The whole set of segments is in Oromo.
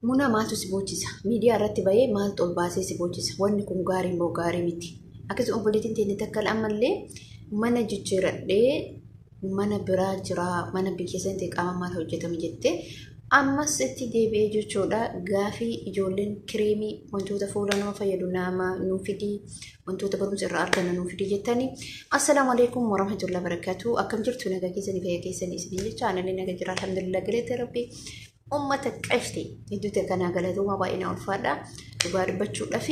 Muna maaltu si boochisa? Miidiyaa irratti bahee maaltu ol baasee si boochisa? Wanni kun gaarii moo gaarii miti? Akkasuma obboleettiin teenya takka ammallee mana jijjiiradhee mana biraa jira, mana biyya sanitti qaama maal hojjetame jettee ammas itti deebi'ee jechuudha. Gaafii ijoolleen kireemii wantoota fuula nama fayyadu nama nuu fidii, wantoota barumsa irraa argannu nuu fidii jettanii. Assalaamu alaikum warahmatullahi wabarakatuh. Akkam jirtu, nagaa keessanii, fayyaa keessanii isiniin jecha? Anallee naga jira, alhamdulillah, galata Rabbii. Ummata qashti hedduuta kanaa galatoomaa, baay'ina ulfaadha. Dhugaa dubbachuudhaaf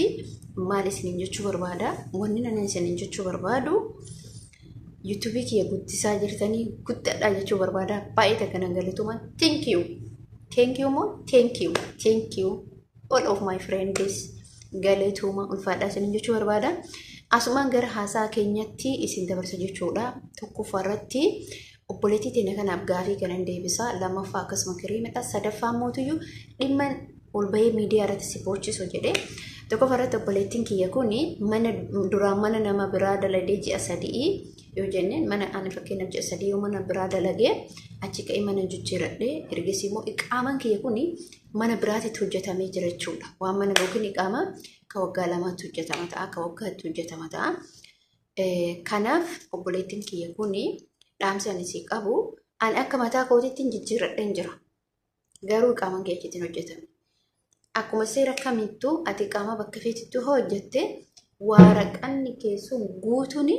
maal isiniin jechuu barbaada? Wanni nan isiniin jechuu barbaadu, yuutuubii kiyya guddisaa jirtanii, guddadhaa jechuu barbaada. Baay'ee takka nan galatoomaa. Thank you, thank you moo, thank you, thank you all of my friends, galatoomaa, ulfaadhaa isiniin jechuu barbaada. Asumaan gara haasaa keenyatti isin dabarsa jechuudha. Tokkoffaa irratti obboleettii teenya kanaaf gaafii kanan deebisa. Lammaffaa akkasuma kiriimidha. Sadaffaa mootuyyuu dhimma ol bahee miidiyaa irratti si boochisu jedhee. Tokkoffaa irratti obboleettiin kiyya kun mana duraan mana nama biraa dalagee ji'a 3 yoo jenneen, mana ani fakkeenyaaf ji'a 3 yoo mana biraa dalagee achi ka'ee mana jijjiiradhee, ergasii immoo iqaamaan kiyya kun mana biraatitti hojjetamee jira jechuudha. Waan mana yookiin iqaamaa ka waggaa 2tti hojjetama ta'a, ka waggaatti hojjetama ta'a. Kanaaf obboleettiin kiyya kun dhaamsi ani si qabu, ani akka mataa kootiitti jijjiirradheen jira. Garuu iqaamaan kiyya achitti hin hojjetame. Akkuma seera kamittuu ati iqaamaa bakka feetittuu hojjette, waaraqanni keessuun guutuun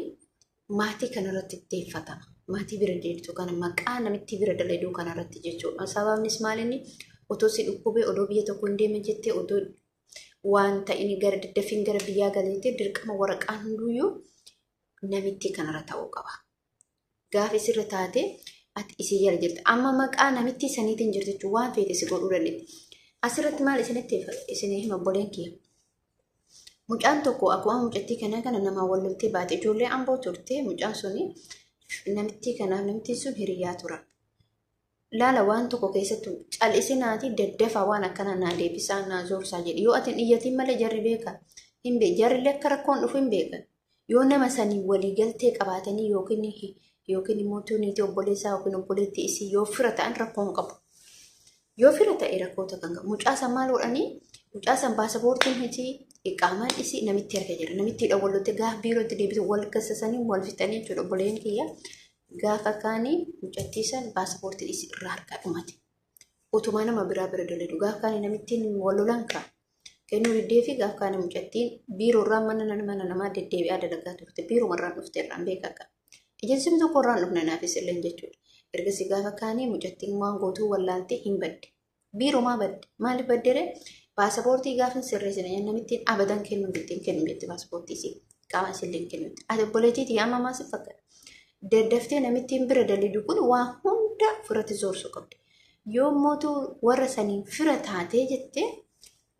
maatii kanarratti teeffatama. Maatii bira deemtu kana, maqaa namitti bira daladuu kanarratti jechuudha. Sababnis maal, inni otoo si dhukkubee, odoo biyya tokko hin deemin jettee, otoo waan ta'in gara daddaffiin gara biyyaa galeetti, dirqama waraqaan hunduyyuu namitti kanarra ta'uu qaba. Gaafa isirra taate ati isii jala jirti. Amma maqaa namitti saniitiin jirti jechuun waan feete si godhuu dandeetti. Asirratti maal isinitti isinii hima, obboleen kiyya? Mucaan tokko akkuma mucattii kanaa kana namaa wal loltee baate, ijoollee Amboo turte. Mucaan suni namittii kanaaf namittiin sun hiriyaa turan. Laala, waan tokko keessattuu cal'isinaati daddafaa waan akkana naa deebisaa, naa zoorsaa jedhi. Yoo ati hin iyyatiin malee jarri beeka. Hin beeku. Jarrillee akka rakkoon dhufu hin beekan. Yoo nama sanii walii galtee qabaatanii yookiin immoo niitii obboleessaa yookiin obboleettii isii yoo fira ta'an rakkoo hin qabu. Yoo fira ta'e rakkoo takka hin qabu. Mucaa san maal godhanii? Mucaa san baasapoortiin isii, iqaamaan isii namitti harka jira. Namitti wal gaafa biirootti deebitu wal gassasanii wal fixanii jechuudha, obboleen kiyya. Gaafa kaanii mucattii san baasapoortiin isii irraa harkaa dhumate. Utumaa nama biraa bira daladu gaafa kaanii namittiin wal lolan kaa. Kennuu diddee fi gaafa kaanii mucattiin biiroo irraa mana namaa deddeebi'aa dalagaa turte. Biiroo irraan dhufte irraan beeka akka. Ejensiin tokko irraan dhufne naafis illee jechuudha. Ergasii gaafa kaanii mucattiin waan gootuu wallaaltee hin badde. Biiroo maa badde? Maaliif baddere? Baasapoortii gaafa hin sirreessine namittiin abadan kennuu jettee hin kennu jette baasapoortii isii. Qaama isillee hin kennu jette. Ati obboleettiitii amma maal si fakkaata? Daddaftee namittiin bira dalidu kun waan hunda ofirratti zoorsuu qabdi. Yoo mootu warra saniin fira taatee jettee,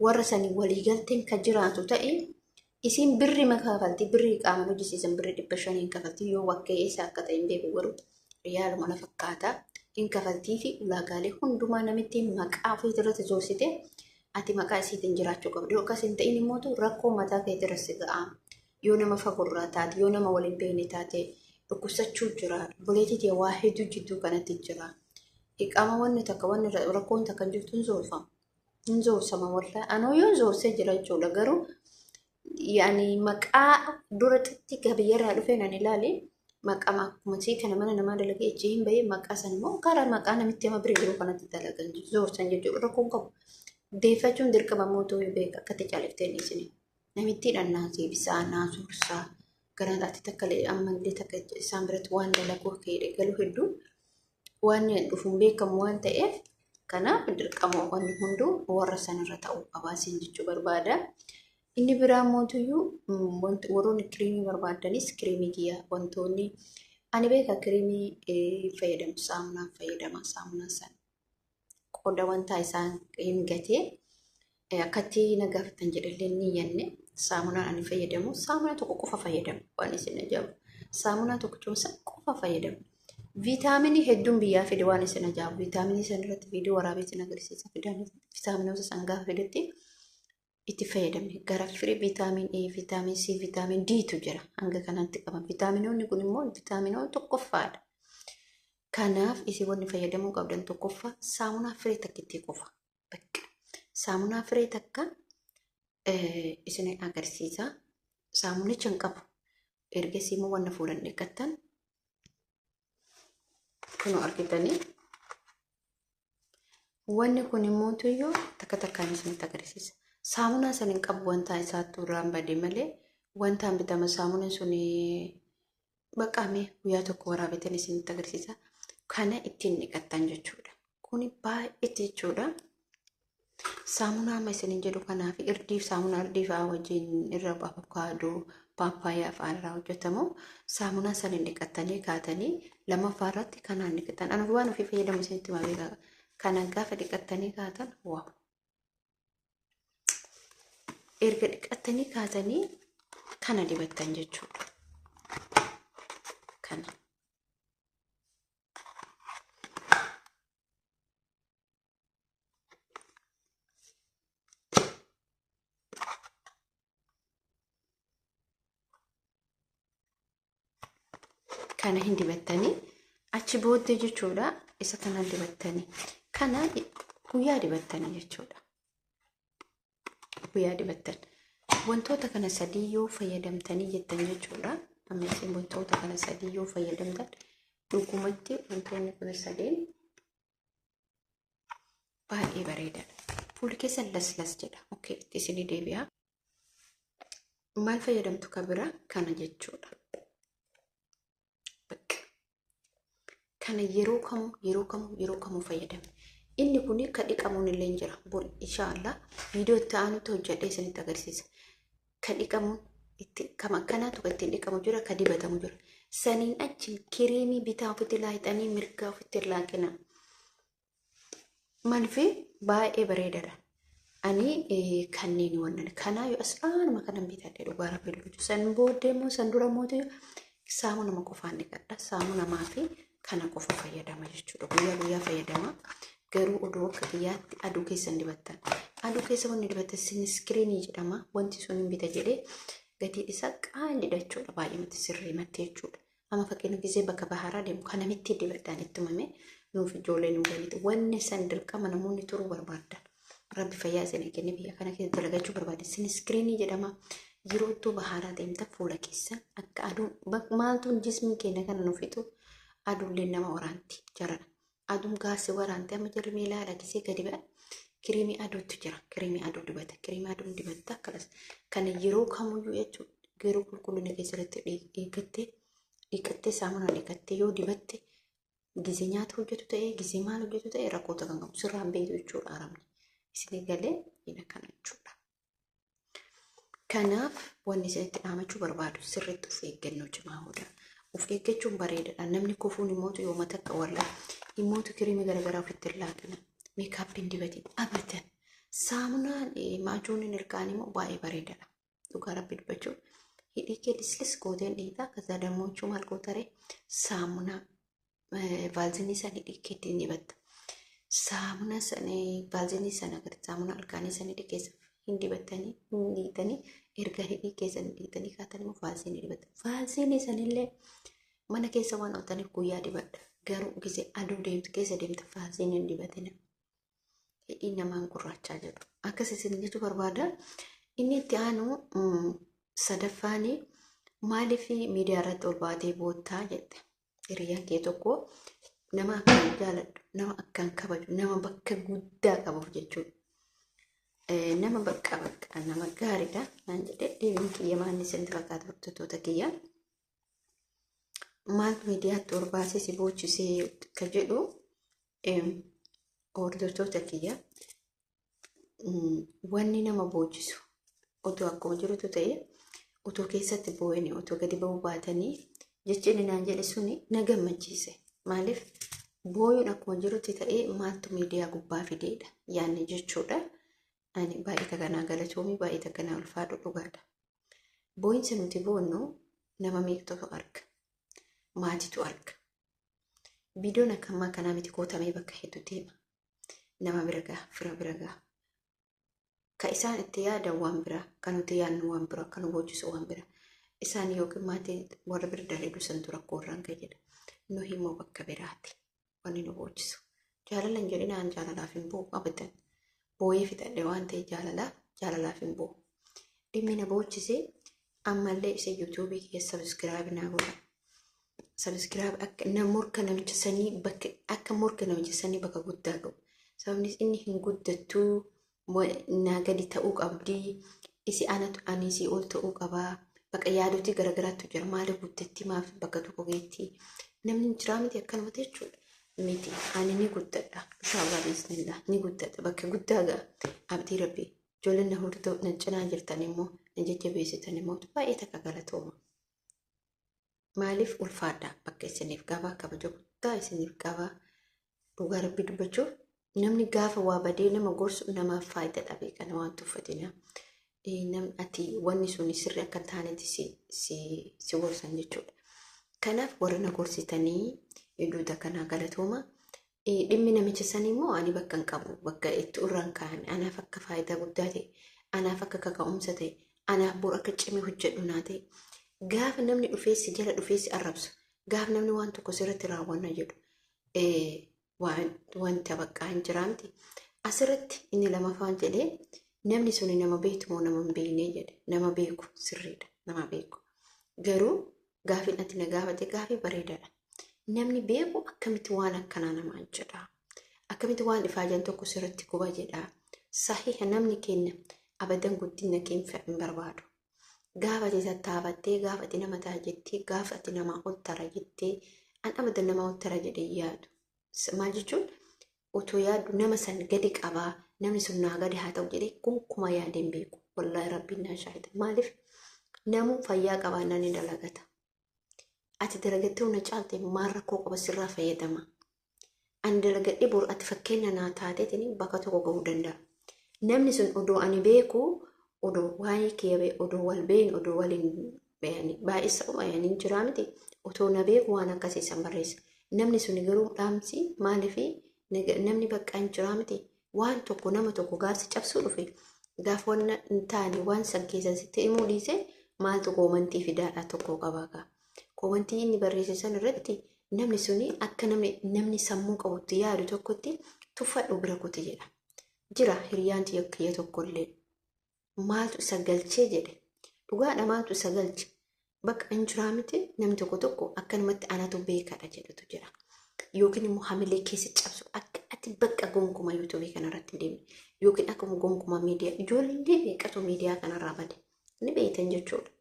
warra saniin waliigalteen kan jiraatu ta'e, isiin birri kafalti, birrii qaamaan hojjisiisan birrii 500 kafalti. Yoo wakkee eessa akka ta'e hin beeku, garuu riyaaluma na fakkaata, hin kafaltii fi ulaagaalee hundumaa namittiin maqaa ofii irratti zoorsite ati maqaa isiitiin jiraachuu qabdi. Yoo akkas hin ta'in immoo rakkoo mataa keetii irra si ga'a. Yoo nama fagorraa taate, yoo nama waliin beekne taate, dhukkubsachuu jira. Obboleettii ta'e waa hedduu jidduu kanatti jira. Iqaama wanni takka wanni rakkoon takka hin jirtu, hin zoorfama. Hin zoorsama wallaahi. Anoo yoo zoorsee jira jechuudha, garuu yaani maqaa dura xixiqqaa biyyarraa dhufee nan ilaali. Maqaa akkuma kana mana namaa dalagee achi hin bahee, maqaa san immoo karaa maqaa namitti ama bira jiru kanatti dalagan zoorsan jechuudha, rakkoon qabu. Deeffachuun dirqama mootuu beeka akkatti califteen isin. Namittiidhaan naa deebisaa, naa zoorsaa. Gara ati takka ammallee takka isaan biratti waan dalaguu akka jedhe galuu hedduu waan dhufuun beekamu waan ta'eef, kanaaf dirqama wanni hunduu warra sanarra ta'uu qabaa siin jechuu barbaada. Inni biraa mootuyyuu warroonni kiriimii barbaadanis, kiriimii kiyya wantoonni ani beeka kiriimii fayyadamu, saamunaa fayyadama. Saamunaa sana qooda wanta isaan hin gatee akkatti na gaafatan jedhallee ni yanne. Saamunaan ani fayyadamu saamunaa tokko qofa fayyadamu. Waan isin ajaa'ibu, saamunaa tokko san qofa fayyadamu. Viitaaminii hedduun biyyaa fide. Waan isin ajaa'ibu, viitaaminii san irratti viidiyoo waraabee isin agarsiisa. Viitaaminoota san gaafa fidetti itti fayyadamne gara firii viitaamin A, viitaamin C, viitaamin D tu jira. Hanga kanatti qaban. Viitaaminoonni kun immoo viitaaminoota tokkoffaadha. Kanaaf isin wanni fayyadamuu qabdan tokkoffaa saamunaa firee takkittii qofa. Bakka. Saamunaa firee takka isin agarsiisa. Saamunicha hin qabu. Ergasii immoo wanna fuulan dhiqattan kunoo argitanii. Wanni kun immoo tuyyuu takka takkaan isinitti agarsiisa. Saamunaa san hin qabu wanta isaattuu irraan bade malee wantaan bitama saamunaan sun baqqaamee guyyaa tokko waraabetan isinitti agarsiisa. Kana ittiin dhiqattan jechuudha. Kuni baay'eetti jechuudha. Saamunaa amma isinin jedhu kanaaf irdiif saamunaa irdii fa'aa wajjin irra avokaadoo paappaayyaa fa'aa irraa hojjetamu saamunaa saniin dhiqattanii kaatanii lammaffaa irratti kanaan dhiqatan. Ani waan ofii fayyadamu isinitti himaa beekaa. Kana gaafa dhiqattanii kaatan waaw. Erga dhiqattanii kaatanii kana dibattan jechuudha. Kana. Kana hin dibattanii achi booddee jechuudha isa kana dibattanii kana guyyaa dibattanii jechuudha. Guyyaa dibattan. Wantoota kana sadii yoo fayyadamtanii jettan jechuudha. Amma isin wantoota kana sadii yoo fayyadamtan dhugumatti wantoonni kun sadeen baay'ee bareedaadha. Fuulli keessan laslas jedha. Okey, itti isinii deebi'a. Maal fayyadamtu ka bira kana jechuudha. Bakka. Kana yeroo kamuu yeroo kamuu yeroo kamuu fayyadamne. Inni kun ka dhiqamuun illee hin jira. Bor inshaallah viidiyoo itti aanutti hojjedhee isinitti agarsiisa. Ka dhiqamuun itti kam akkanaatu kan ittiin dhiqamu jira ka dibatamu jira. Saniin achi kiriimii bitaa ofitti laayixanii mirgaa ofitti hin laaqina. Malfi baay'ee bareedaadha. Ani kanneen wannan kanaa yoo asxaanuma kanan bitadhe dhugaa rabbi dubbachuu. San booddee immoo san dura immoo saamunuma qofaan dhiqadha. Saamunamaa fi kana qofa fayyadama jechuudha. Guyyaa guyyaa fayyadama. Garuu oduu akka biyyaatti aduu keessan dibattan. Aduu keessa wanni dibattan siniskiriinii jedhama. Wanti sun hin bita jedhee gatiin isaa qaaliidha jechuudha. Baay'ee miti sirriimatti jechuudha. Amma fakkeenya gisee bakka baharaa deemu kana mitti dibadhaan itti tumame nuuf ijoollee nu galite. Wanni san dirqama namoonni turuu barbaadan. Rabbi fayyaa isin kenne biyya kana keessa dalagachuu barbaade. Siniskiriinii jedhama. Yeroo ittoo baharaa deemta fuula keessa akka aduun maaltuun jismii keenya kana nu fixu aduullee nama waraanti jarana. Aduun gaasii waraante amma jarri miilaa gisee gadi ba'an kiriimii aduutu jira. Kiriimii aduu dibata. Kiriimii aduun dibatta akkanas. Kana yeroo kamuyyuu jechuudha. Yeroo qulqullina keessatti eeggattee dhiqattee saamunaan dhiqattee yoo dibatte gizee nyaata hojjetu ta'ee gizee maal hojjetu ta'ee rakkoota kan qabu sirraan beektu jechuudha haramni. Isin galee hin akkana jechuudha. Kanaaf wanni isinitti dhaamachuu barbaadu sirriitti of eeggannoo cimaa godha. Of eeggachuun bareedaadha. Namni kufuun immootu yooma takka wallaa immootu kiriimii garaagaraa ofitti hin laaqina. Meekaappiin dibatiin abadan. Saamunaan maajuuniin ilkaan immoo baay'ee bareedaadha. Dhugaa rabbi dubbachuuf hidhii kee lislis gooteen dhiitaa kaza dammochuu maal gootaree saamunaa vaalzinii san hidhii keetti hin dibatta. Saamuna san vaalzinii sana gadi saamuna ilkaanii san hidhii keessa hin dibattanii hin dhiitanii erga hidhii keessa hin dhiitanii kaatan immoo vaalzinii dibatta. Vaalzinii sanillee mana keessa waan ooltaniif guyyaa dibadha. Garuu gisee aduu deemtu keessa deemta vaalzinii hin dibatina. Hidhiin namaan gurraachaa jedhu. Akkas isin jechuu barbaada. Inni itti aanu sadaffaan maaliif miidiyaa irratti ol baatee boottaa jette. Hiriyyaan kee tokko nama akkaan jaaladhu, nama akkaan kabaju, nama bakka guddaa qabuuf jechuudha. Nama bakka bakka nama gaariidha naan jedhe deebiin kiyya maanni isin fakkaata hordoftoota kiyya. Maaltu miidiyaatti ol baasee si boochisee ka jedhu hordoftoota kiyya wanni nama boochisu otoo akkuma jirutu ta'e otoo keessatti boo'anii otoo gadi ba'uu baatanii jechi inni naan jedhe suni na gammachiise. Maaliif booyuun akkuma jirutti ta'ee maaltu miidiyaa gubbaa fideedha yaanni jechuudha. Ani baay'ee takkanaa galatoomii baay'ee takkanaa ulfaadhu dhugaadha. Boo'insa nuti boonnu nama meeqatu arga? Maatitu arga. Viidiyoon akka ammaa kanaa miti kootamee bakka hedduu deema. Nama bira gaha, fira bira gaha. Ka isaan itti yaadan waan biraa, kan nuti yaadnu waan biraa, kan nu boochisu waan biraa. Isaan yookiin maatii warra bira daleedu santu rakkoo irraan ga'e jedha. Nuyi immoo bakka biraati wanni nu boochisu. Jaalala hin jedhinaan jaalalaaf hin boo'u abadan. Boo'ee fixadhe waan ta'e jaalalaaf jaalalaaf hin boo'u. Dhimmi na boochise ammallee isa yuutuubii kiyya sabiskiraayib naa godha. Sabiskiraayib akka na morka namicha sanii bakka akka morka namicha sanii bakka guddaa ga'u. Sababni inni hin guddattuu naa gadi ta'uu qabdi. Isi anatu ani isii ol ta'uu qabaa. Bakka yaadotii garagaraatu jira. Maaliif guddatti maaf bakka tokko geetti? Namni hin jiraa miti akkanumatti jechuudha. Miti ani ni guddadha. Inshaallah biiznillah ni guddadha. Bakka guddaa ga'a. Abdii rabbi. Ijoolleen na hordoo na cinaa jirtan immoo na jajjabeessitan immoo baay'ee takka galatooma. Maaliif ulfaadha bakka isiniif qaba kabaja guddaa isiniif qaba. Dhugaa rabbi dubbachuuf namni gaafa waa badee nama gorsu namaaf faayidaa dhabe kana waan tuffatina. Namni ati wanni sun sirri akka hin taanetti si gorsan jechuudha. Kanaaf warra na gorsitanii iddoo kanaa galatooma. Dhimmi namicha sanii immoo ani bakka hin qabu bakka itti irraan kaa'ame anaaf akka faayidaa guddaa ta'e anaaf akka kaka'umsa ta'e anaaf bor akka cimee hojjedhu naa ta'e gaafa namni dhufee si jala dhufee si arrabsu gaafa namni waan tokko sirratti raawwanna jedhu wanta bakka hin jiraamti. Asirratti inni lamaffaan jedhee namni suni nama beektu moo nama hin beekne jedhe nama beeku sirriidha nama beeku garuu gaafiin ati na gaafate gaafii bareedaadha. Namni beeku akkamitti waan akkanaa namaan jedha. Akkamitti waan ifaajan tokko sirriitti guba jedha. Sahiha namni keenya abadan guddina keenya hin barbaadu. Gaafa ati tattaafattee, gaafa ati nama ta'a jettee, gaafa ati namaa ol tara jettee, an abadan namaa ol tara jedhee yaadu. Maal jechuun otoo yaadu nama san gadi qabaa, namni sun naa gadi haa ta'u jedhee gonkumaa yaadee hin beeku. Wallaahi rabbiin naa shaahida. Maaliif namuu fayyaa qabaannaan ni dalagata. Ati dalagattee na caalte maal rakkoo qaba sirraa fayyadama. Ani dalagadhee boru ati fakkeenya naa taateetiin bakka tokko gahuu danda'a. Namni sun odoo ani beeku odoo waa'ee kiyya beeku odoo wal beeknu odoo waliin baay'isa hin jiraa miti otoo na beeku waan akkasii san barreessa. Namni sun garuu dhaamsi maaliif namni bakka hin jiraa miti waan tokko nama tokko gaafsi cabsuu dhufe gaafa wanna hin taane waan san keessa sitti himuu dhiise maaltu koomantii fidaadha tokko qabaa gaa. Koomantii inni barreesse san irratti namni suni akka namni sammuu qabutti yaadu tokkotti tuffadhu bira kuti jedha. Jira hiriyaan kiyya tokkollee maaltu isa galchee jedhe. Dhugaadha maaltu isa galche. Bakka hin jiraa miti namni tokko tokko akkanumatti anatu beekadha jedhutu jira. Yookiin immoo hamilee keessa cabsu akka ati bakka gonkumaa yuutuubii kanarratti hin deemne yookiin akkuma gonkumaa miidiyaa ijoollee meeqatu miidiyaa kanarraa bade ni beektan jechuudha.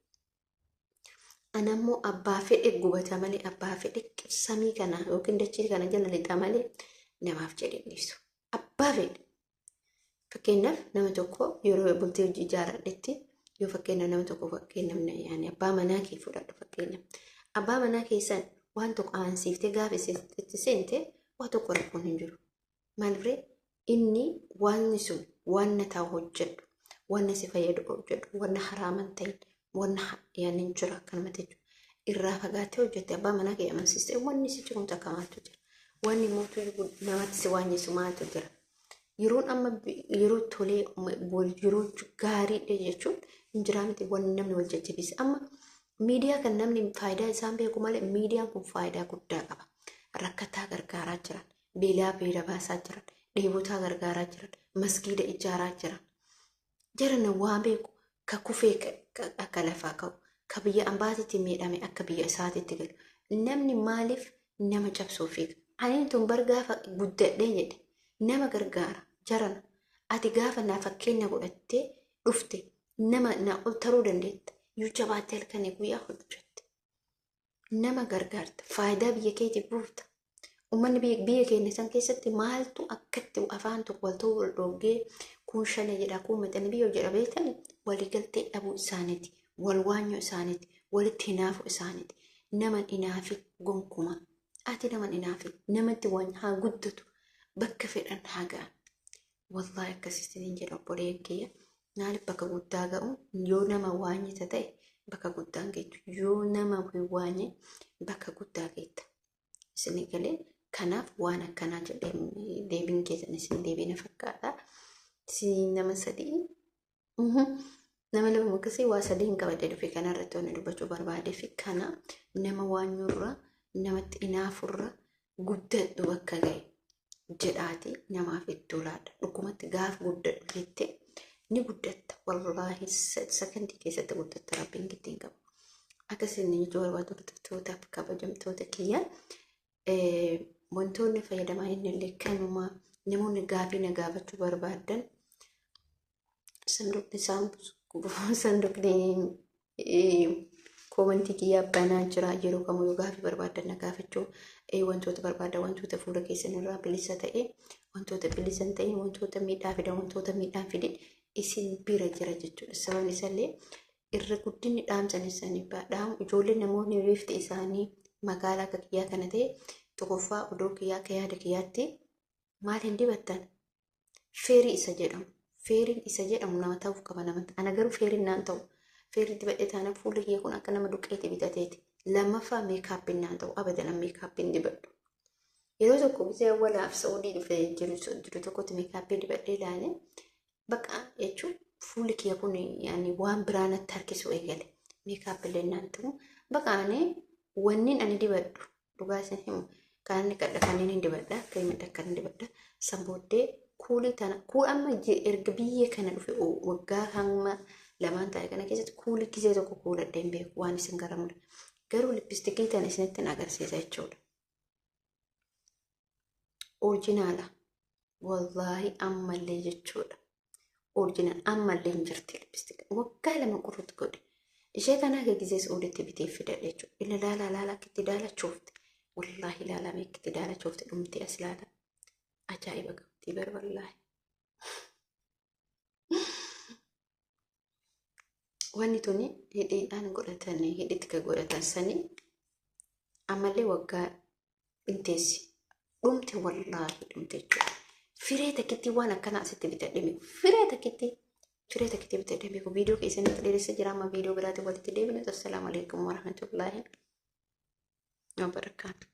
Ana immoo abbaa fedhe gubata malee abbaa fedhe samii kana yookiin dachii kana jala lixa malee namaaf jedhee dhiisu. Abbaa fedhe. Fakkeenyaaf nama tokko yeroo bultii hojii ijaaradhetti yoo fakkeenyaaf nama tokko fakkeenyaaf yaani abbaa manaa kee fudhadhu fakkeenyaaf. Abbaa manaa keessan waan tokko amansiiftee gaafa itti seente waa tokko rakkoon hin jiru. Maaliif inni wanni sun wanna ta'u hojjedhu, wanna si fayyadu hojjedhu, wanna haraaman ta'in, wanna yaani hin jiru akkanumatti jechuudha. Irraa fagaattee hojjette abbaa manaa kee amansiistee wanni si cimu takka maaltu jira. Wanni mootuu namatti si waanyisu maaltu jira. Yeroon amma yeroo tolee yeroo gaariidha jechuun hin jiraa miti wanni namni wal jajjabeessa. Amma miidiyaa kan namni faayidaa isaan beeku malee miidiyaan kun faayidaa guddaa qaba. Rakkataa gargaaraa jiran, beelaa beela baasaa jiran, dheebotaa gargaaraa jiran, masgiida ijaaraa jiran. Jarana waa beeku ka kufee akka lafaa ka'u, ka biyya ambaatitti miidhame akka biyya isaatitti galu. Namni maaliif nama cabsuu fiiga? Ani tun bar gaafa guddadhee jedhe nama gargaara jarana. Ati gaafa naa fakkeenya godhattee dhufte nama na ol taruu dandeetta. Yoo jabaattee halkanii guyyaa hojjette. Nama gargaarta. Faayidaa biyya keetiif buufta. Uummanni biyya keenya san keessatti maaltu akkatti afaan tokko wal ta'uu wal dhoggee kun shane jedha kun maxxanni biyya jedha beektani waliigaltee dhabuu isaaniiti. Wal waanyuu isaaniiti. Walitti hinaafuu isaaniiti. Nama hinaafi gonkumaa. Ati nama hinaafi. Namatti waan haa guddatu. Bakka fedhan haa ga'an. Wallaahi akkasittiin jedha obboleeyyan kiyya. Maaliif bakka guddaa ga'u yoo nama waanyita ta'e bakka guddaan geettu yoo nama hin waanye bakka guddaa geetta. Isin galee kanaaf waan akkanaa jedhee deebiin keessan isin deebiina fakkaata. Isin nama sadii nama lama akkasii waa sadii hin qabadhe dhufe kanarratti waan dubbachuu barbaadee fi kana nama waanyurra namatti inaafurra guddadhu bakka ga'e. jedhaati namaaf iddoo laadha. Dhugumatti gaaf guddadhu jettee ni guddatta. Wallaahi sakandii keessatti guddatta rabbiin gittiin qabu. Akkasiin jechuu barbaadu hordoftoota kabajamtoota kiyya. Wantoonni fayyadamaa inni illee kanuma namoonni gaafii na gaafachuu barbaadan sanduuqni sanduuqni koomantii kiyyaa banaa jira yeroo kamuu yoo gaafii barbaadan na gaafachuu wantoota barbaadan wantoota fuula keessan irraa bilisa ta'e wantoota bilisa hin ta'in wantoota miidhaa fidan wantoota miidhaa hin fidin isin bira jira jechuudha. Sababni isaallee irra guddinni dhaamsan isaanii dhaamu ijoollee namoonni bifti isaanii magaalaa akka kiyyaa kana ta'e tokkoffaa odoo kiyyaa akka yaada kiyyaatti maal hin dibattan feerii isa jedhamu feeriin isa jedhamu nama ta'uuf qaba namatti ana garuu feeriin naan ta'u feerii dibadhe taanaan fuulli kiyya kun akka nama duqqeeti bitateeti lammaffaa meekaappiin naan ta'u abadan meekaappiin dibadhu yeroo tokko gisee awwalaaf sa'uudii dhufe jiru tokkotti meekaappii dibadhee ilaale bakka jechuun fuulli kiyya kun yaani waan biraa natti harkisuu eegale meekaappii illee naan ta'u bakka ani wannin ani dibadhu dhugaa isin himu kan inni kadha kanneen hin dibadha kireemii akka hin dibadha san booddee kuulii tana kuu amma erga biyya kana dhufe waggaa hamma lamaan ta'e kana keessatti kuulii gisee tokko kuuladhee hin beeku waan isin garamudha garuu lippistikii tana isinitti agarsiisa jechuudha. Orijinaala wallaahi ammallee jechuudha. Orijinaal ammallee hin jirti lippistikii waggaa 2 qurrutti godhe. Ishee kana akka gisee Suuditti bitee fidadhe jechuudha. Ila laala laala akkitti daalachoofte. Wallaahi laala akkitti daalachoofte dhumtee as laala. Ajaa'iba qabdi bar wallaahi. Wanni tuni hidhiidhaan godhatanii hidhitti kan godhatan sanii ammallee waggaa dhinteessi. Dhumte wallaahi dhumte jechuudha. Firee takkitti waan akkanaa asitti bitadhe mi'u. Firee takkitti firee takkitti bitadhe mi'u. Viidiyoo keessanitti dheeressa jira amma viidiyoo biraatiin walitti deebinu. Assalaamu alaikum warahmatullaahi wabarakaatu.